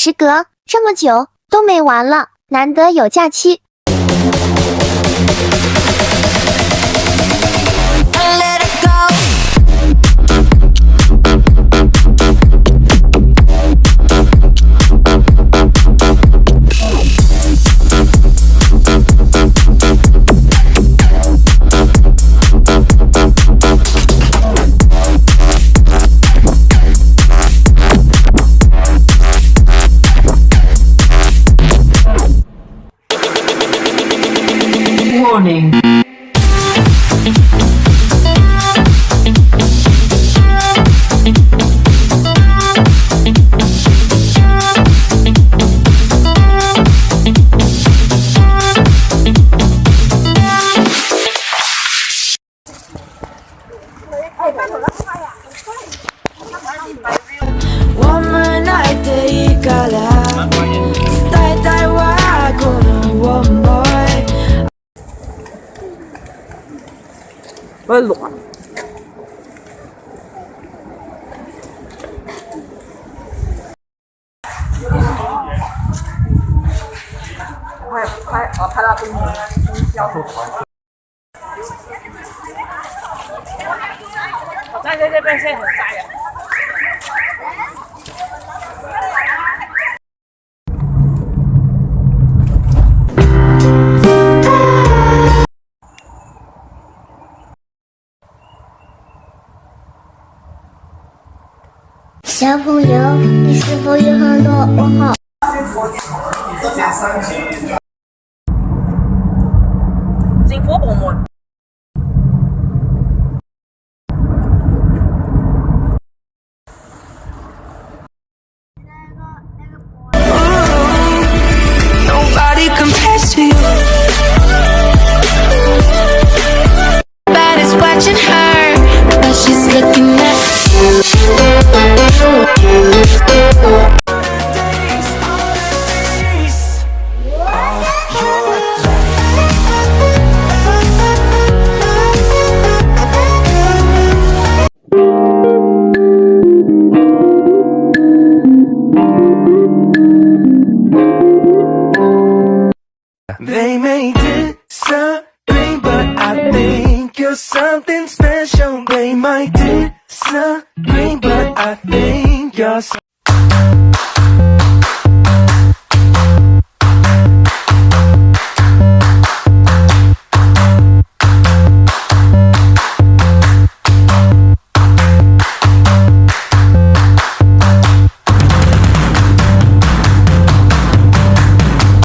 时隔这么久都没玩了，难得有假期。 Warning. 我们爱的一个啦，代代外国的我们。我乱。拍拍啊！拍到公在在这边先很晒呀。小朋友，你是否有很多问号？政府部門。 Nobody compares to you. Nobody's watching her, but she's looking at They may disagree, but I think you're something special. They might disagree, but I think you're.